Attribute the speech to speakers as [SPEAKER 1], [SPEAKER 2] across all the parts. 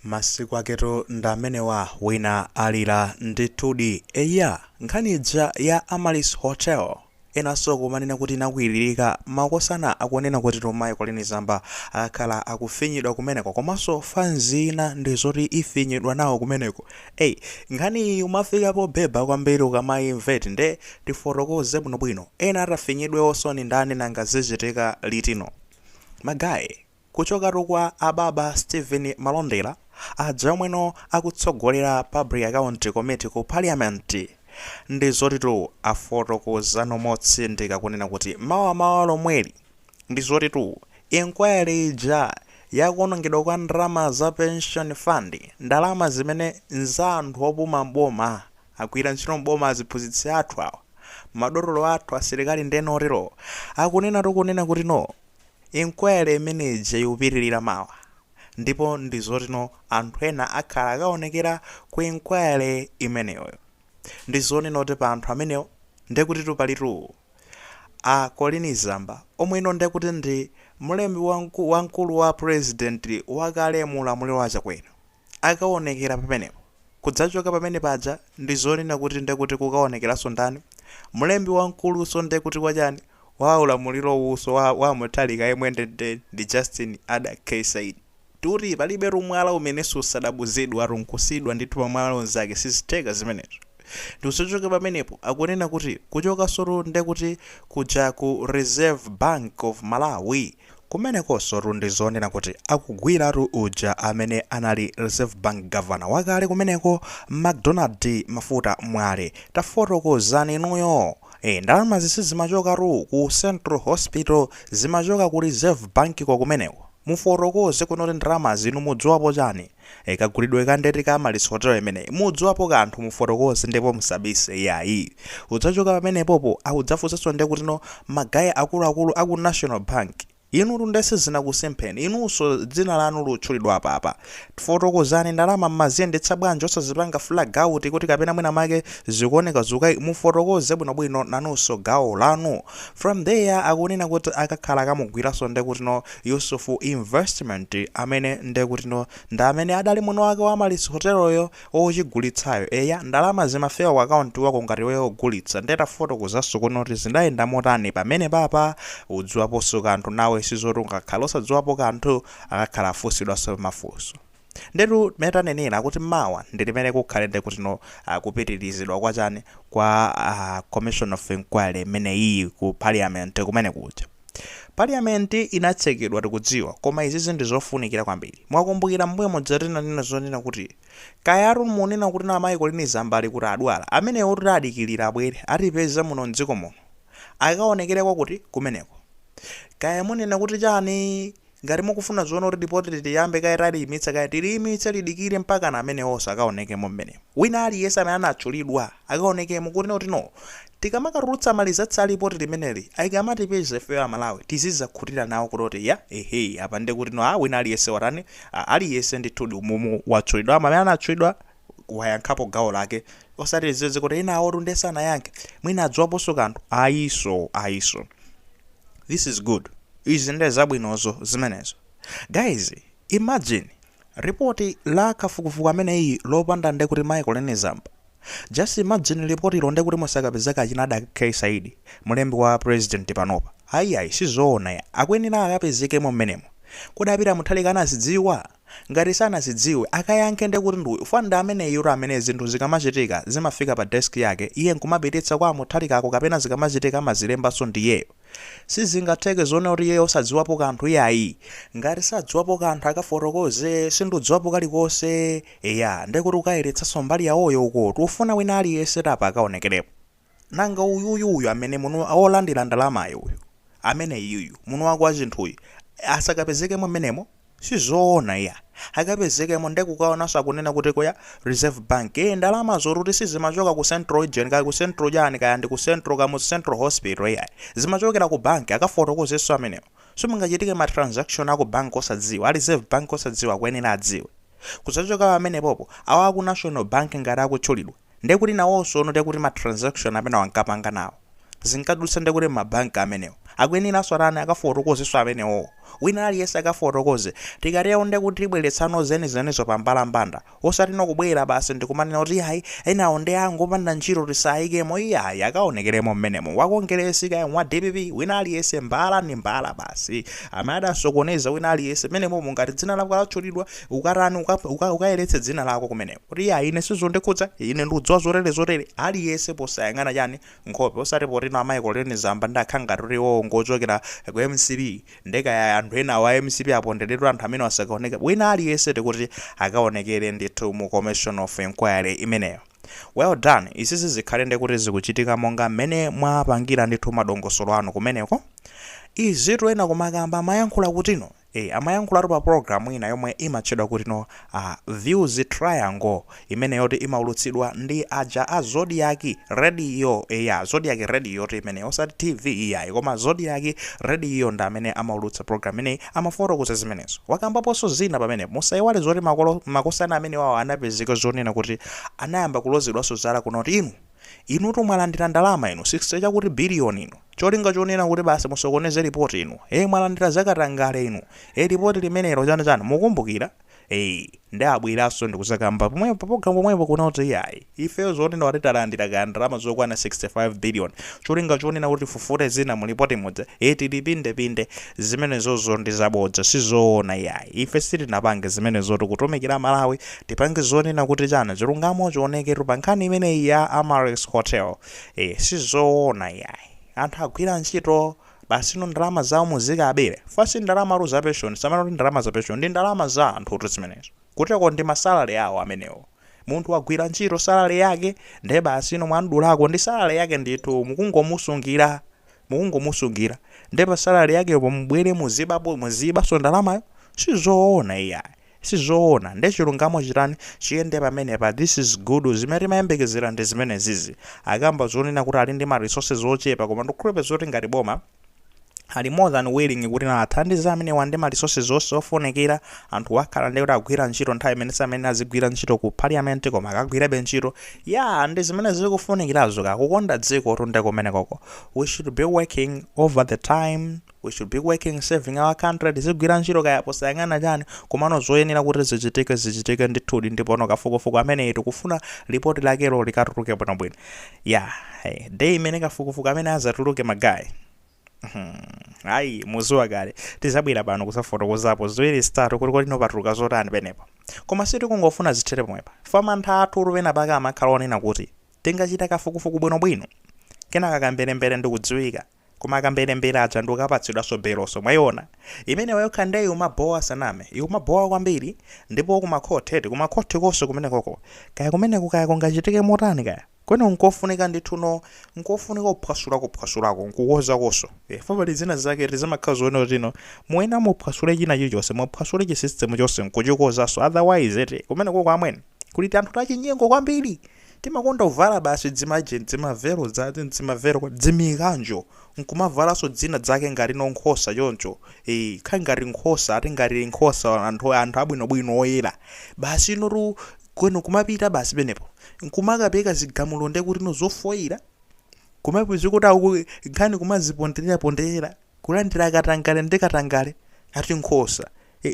[SPEAKER 1] Masiku aketu ndi amenewa, wina alira ndithudi. Eya, nkhani ija ya Amaryllis Hotel, enanso kumanena kuti inakwilirika, makosana akunena kuti mayi Colleen Zamba akakhala akufinyidwa kumeneko, komanso fanzi ina ndi zoti ifinyidwa nawo kumeneko. Eyi, nkhani iyi umafikapo beba kwambiri ukamayimveti. Nde tifotokoze bwinobwino, ena atafinyidwewonso ni ndani? Nanga zichitika litino? Ma guys, kuchokatu kwa ababa Stephen Malondera aja omweno akutsogolera Public Account Committee ku Parliament, ndi zotitu afotokozano motsindika kunena kuti mawamawa lomweli ndi zotitu inquiry ija yakuonongedwa kwa ndalama za pension fund, ndalama zimene nza anthu opuma mboma, agwira ntchito mboma, aziphunzitsi athu awa, madotolo athu, asilikali, ndeno otero, akunena tikunena kuti no, inquiry imeneyi ikupitirira mawa, ndipo ndi zotino anthu ena akhala akaonekera ku inquiry imeneyo. Ndi zonena kuti pa anthu amenewo ndekuti palitu a Colleen Zamba, omweno ndekuti ndi mlembi wamkulu wa president wakale mu ulamuliro wa Chakwera, akaonekera pamenepo. Kudzachoka pamene paja, ndi zonena kuti ndekuti kukaonekeranso ndani? Mlembi wamkuluso ndekuti wachani, wa ulamuliro uso wa Mutharika, yemwe ndi Justin Ada K Saidi. Tuti palibe rumwala umene susadabuzidwa, runkusidwa ndithu pamwala onzake, sizitheka zimenezo. Ndikusachoke pamenepo, akunena kuti kuchoka ndekuti kuja ku Reserve Bank of Malawi, kumenekonso ndi zonena kuti akugwiratu uja amene anali Reserve Bank governor wakale kumeneko, McDonald Mafuta Mwale. Tafotokozani inuyo. Ndalama zisi zimachokatu ku Central Hospital, zimachoka ku Reserve Bank kwa kumeneko. Mufotokoze kunoti ndalama zinu mudziwapo chani? Kagulidwe kandeti ka Amaryllis Hotel imeneyi mudziwapo kanthu? Mufotokoze ndipo musabise yayi. Udzachoka pamenepopo, akudzafunsanso ndekuti no, ma guys akuluakulu aku National Bank, inu tundese zinakusempheni, inunso dzina lanu lutchulidwa apapa, fotokozani, ndalama mmaziyendetsa bwanji osazipanga flag out kuti kapena mwina make zikuoneka zukai? Mufotokoze bwinobwino nanunso gawo lanu. From there, akunena kuti akakhala akamugwiranso ndekuti no, Yusufu Investment, amene ndekuti no ndi amene adali mwini wake wa Amaryllis Hoteloyo, ochigulitsayo. Eya, ndalama zimafika ku akaunti wako ngati weyo ogulitsa, ndetafotokozanso kunoti zindayenda motani pamene papa, udziwaponso kanthu nawe, sizoti ungakhala osadziwapo kanthu. Akakhala afunsidwanso mafunso. Ndetu mmene tanenera kuti mawa ndi limene kukhale ndekuti no, kupitirizidwa kwa chani, kwa commission of inquiry imeneyi ku Parliament kumene kuja. Parliament inatsekedwa tikudziwa, koma izizi ndi zofunikira kwambiri. Mwakumbukira mbuye muja tinanena zonena kuti kayatu munena kuti na mayi Colleen Zamba ali kuti adwala, amenewo kuti adikilira abwere atipeza muno mdziko muno, akaonekere kwakuti kumeneko. Kaya munena kuti chani, ngati mukufuna zoona kuti ripoti tiyambe kaya taliyimitsa, kaya tiliyimitse, lidikire mpaka na amenewonso akaonekemo mmenemo. Wina aliyense amene anatchulidwa akaonekemo, kuti noti no, tikamakatulutsa ma results a ripoti limeneli, akamatipeza ifeyo Amalawi tizizakhutira nawo kuti ya, ehe, apa ndi kuti no, a wina aliyense watani, aliyense ndithudi umumu watchulidwa, amene anatchulidwa wayankhapo gawo lake, osati zizi kuti ena awo tunde sanayankhe, mwina adziwaponso kanthu. Ayiso, ayiso, this is good. Izi ndi zabwinozo zimenezo. Guys, imagine ripoti la kafukufuku ameneyi lopanda ndekuti Michael Zamba. Just imagine ripoti ilo ndekuti musakapezeka achinada K Saidi, mlembi wa president panopa. Ayiayi, sizoona ya, akuyenera akapezekemo mmenemo. Kodi apita Mutharika anazidziwa? Ngati sanazidziwe, akayankhe ndekuti nduyu fanda ameneyu, amene zinthu zikamachitika zimafika pa desk yake, iye nkumapititsa kwa Mutharikako, kapena zikamachitika amazilembanso ndiyeyo. Sizingatheke zoona kuti iye osadziwapo kanthu iyayi. Ngati sadziwapo kanthu, akafotokoze, "Sindidziwapo kalikonse." Eya, ndekuti ukayeretsanso mbali yawoyo uko. Tifuna wina aliyense tapa akaonekerepo. Nanga uyuyuyu amene muno olandira ndalamayo, uyu amene iyuyu muno wako wa chinthuyu, asakapezekemo mmenemo? Sizoona iya, akapezekemo. Ndekukaonanso akunena kuti kuya Reserve Bank, ndalama zotuti sizimachoka ku Central Region, kaya ku Central chani, kaya ndi ku Central kamu Central Hospital, iya, zimachokera ku bank. Akafotokozenso amenewo. Simungachitike ma transaction aku bank osadziwa, a Reserve Bank osadziwa, akuyenera adziwe. Kusachoka pamenepopo, awa aku National Bank ngati akutchulidwa, ndekuti nawonso ono ndekuti ma transaction amene wankapanga nawo zinkadutsa ndekuti mabanki amenewo, akuyeneranso atani? Akafotokozenso amenewo. Wina aliyense akafotokoze. Tikatero nde kuti tibweretsano zenizenizo pa mbalambanda, osati nokubwera basi ndikumanena kuti ayi, enawo ndi angopanda ntchito, tisayikemo. Iyayi, akaonekeremo mmenemo. Wakongeresi kaya wa DPP, wina aliyense, mbala ni mbala basi. Amene adasokoneza, wina aliyense mmenemo, mungati dzina lako latchulidwa, ukatani? Ukayeretse dzina lako kumeneko kuti iyayi, ine sizondikhudza, ine ndikudziwa zotere zotere. Aliyense posayang'ana chani, nkhope, osati potino amayi Colleen Zamba ndakhala ngati kuti iwowo ngochokera ku MCP, ndekaya anthu ena wa MCP aponderedwa, anthu amene asakaoneka. Wina aliyense tikuti akaonekere ndithu mu commission of inquiry imeneyo. Well done. Izizi zikhale ndekuti zikuchitika monga mmene mwapangira ndithu madongosolo anu kumeneko. Izitu ena kumakamba amayankhula kutino amayankhulatu pa program ina yomwe imatchedwa kutino Views Triangle, imene yoti imaulutsidwa ndi aja a Zodiak Radio. Eya, Zodiak Radio ti imene, osati TV iyayi, koma Zodiak Radio ndi amene amaulutsa program imeneyi. Amafotokoza zimenezo, wakambaponso zina pamenepo. Musayiwale zoti makolo makosana amene wawo anapezeka zonena kuti anayamba kulozedwanso zala kuno kuti inu, inutu mwalandira ndalama inu 60 chakuti biliyoni inu, cholinga chonena kuti basi musokoneze ripoti inu, mwalandira zakatangale inu, ripoti limenelo chani chani, mukumbukira? Ndi abweranso ndikuzakamba pomwepo pa program pomwepo kuna kuti iyayi, ifeyo zonena kuti talandira ka ndalama zokwana 65 billion, cholinga chonena kuti fufute zina mu ripoti mudza, tilipindepinde, zimenezozo ndi zabodza, sizoona iyayi. Ife sitinapange zimenezo, tikutumikira Malawi, tipange zonena kuti chana, chilungamo chioneketu pa nkhani imeneyi ya Amaryllis Hotel. Sizoona iyayi, anthu agwira ntchito basi, no ndalama zawo muzikabere fasi, ndalama za pension, samana kuti ndalama za pension ndi ndalama za anthu tu zimenezo, kuteko ndi ma salary awo amenewo. Munthu wagwira ntchito, salary yake, ndiye basi, no mwandulako ndi salary yake ndithu, mukungomusungira, mukungomusungira, ndiye pa salary yake mubwere muzibapo, muzibaso ndalamayo, sizoona iyayi, sizoona. Ndi chilungamo chitani? Chiyende pamenepa. This is good. Zimene timayembekezera ndi zimene zizi. Akamba zonena kuti ali ndi ma resources ochepa, koma ndikukhulupirira zoti ngati boma ali more than willing kuti na athandize amenewa ndi ma resources onse ofunikira. Anthu akhala ndi kuti agwira ntchito nthawi imene samene azigwira ntchito ku parliament, koma akagwirabe ntchito ya ndi zimene zikufunikirazo. Ka kukonda dziko tunde kumenekoko. We should be working over the time, we should be working, serving our country. Tizigwira ntchito kaya posayang'ana chani, komano zoyenera kuti zichitike, zichitike ndithudi. Ndipo kafukufuku ameneyi tikufuna ripoti lakelo likatuluke bwinobwino. Ya, hey, day imene kafukufuku amene azatuluke, ma guys, ayi, muziwa kale, tizabwera pano kusafotokozapo ziwiri zitatu kuti kodi patuluka zotani penepo. Koma sitikungofuna zithere pomwepa. Famantha athu pena pake amakhala onena kuti tingachita kafukufuku bwinobwino, kenaka kamberembere ndikudziwika, koma kamberembere aja ndikapatsidwanso beloso. Mwayiona imene yokha ndeyi umabowa, saname, imabowa kwambiri. Ndipo kumakhoti, kumakhoti konse kumenekoko kaya, kumeneko kaya kungachitike motani kaya, kwene nkofunika ndithuno, nkofunika kuphwasulako, kuphwasulako nkukozakonso. Pali zina zake tizimakhala zoona tino muena muphwasule china chilichonse, muphwasule chi system chonse nkuchikozanso. Otherwise ete kumeneko amwene kuti anthu tachinyengo kwambiri, timakonda kuvala basi dzimaje, dzimavero dzimavero, dzimikanjo, nkumavalanso dzina dzake ngati no nkhosa choncho, khali ngati nkhosa, ati ngati nkhosa, anthu abwinobwino oyera basi, notu kweno kumapita basi penepo nkumakapeka zigamulo nde kuti no zofoyira, kumapeza kuti aku nkhani kumaziponderera ponderera, kulandira katangale ndi katangale, ati nkhosa.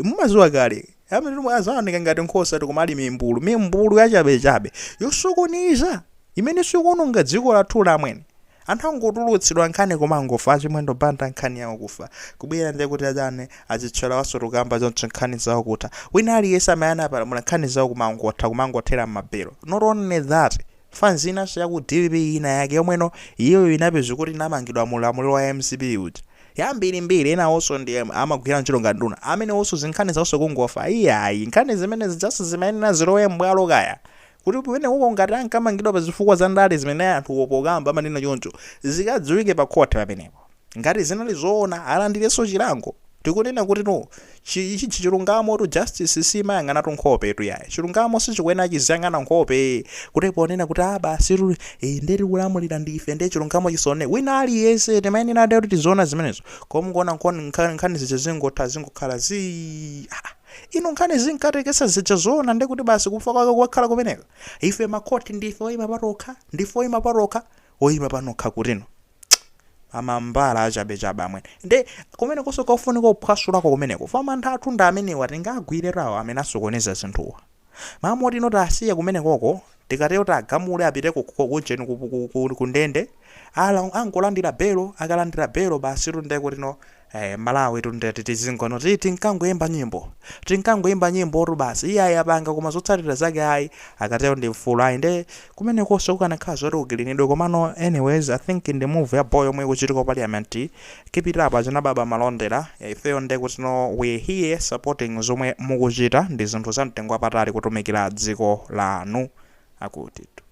[SPEAKER 1] Mumaziwa kale amene azaoneka ngati nkhosa, tikumali mimbulu, mimbulu yachabechabe yosokoneza imene sikuononga dziko lathu lamwene. Anthu angotulutsidwa nkhani kumangofa, achimwendo Banda nkhani yawo kufa, kubwera ndiye kuti achane achitchera waso tukamba choncho, nkhani zawo kutha. Wina aliyense amene anapalamula nkhani zawo kumangotha, kumangothera m'mabelo. Not only that, fans inanso yaku DPP ina yake yomweno iyoyo inapeza kuti inamangidwa mulamuliro wa MCP uja, yambirimbiri, enawonso ndi amagwira ntchito ngati nduna, amene onso zinkhani zawonso kungofa. Iyayi, nkhani zimene zijaso zimayenera zilowe m'bwalo kaya, kuti pamene uko ngati ankamangidwa pa zifukwa za ndale zimene anthu pokamba amanena choncho, zikadziwike pa khoti pamenepo. Ngati zinali zoona, alandirenso chilango. Tikunena kuti no, ichi chilungamo tu, justice simayang'anatu nkhope tu yayi. Chilungamo sichikuyenera chiziyang'ana nkhope, kuti ponena kuti ah, basi tu, ndeti kulamulira ndife, ndiye chilungamo chisone wina aliyense. Timayenera kuti tiziona zimenezo. Koma mukuona nkhani zija zingotha, zingokhala zi ah, ino nkhani zinkatekesa zija zoona, ndi kuti basi kufa kwake kwakhala kumeneka. Ife makhoti ndife oyima patokha, ndife oyima patokha, oyima panokha kutino. Amambala achabechabe amwene. Nde kumenekonso kofunika kuphwasulako kumeneko. Fa mantha athu ndi amenewa, tingagwire tawo amene asokoneza zinthuwa. Mamoti ino tasiye kumenekoko, tikatero tagamule apite kujeni ku ndende, ala angolandira belo. Akalandira belo basi, tunde kuti no Malawi tunde tizingono ti tinkangoyimba nyimbo, tinkangoyimba nyimbo tu basi. Iye ayapanga, koma zotsatira zake ayi, akatero ndi mfulu ayi. Nde kumenekonso kukanakhala zoti kukilinidwe. Komano anyways, I think ndi move ya boy yomwe ikuchitika ku parliament. Keep it up, achina Baba Malondera. Ifeyo nde kuti no, we here supporting zomwe mukuchita, ndi zinthu za mtengo wapatali kutumikira dziko lanu akutitu.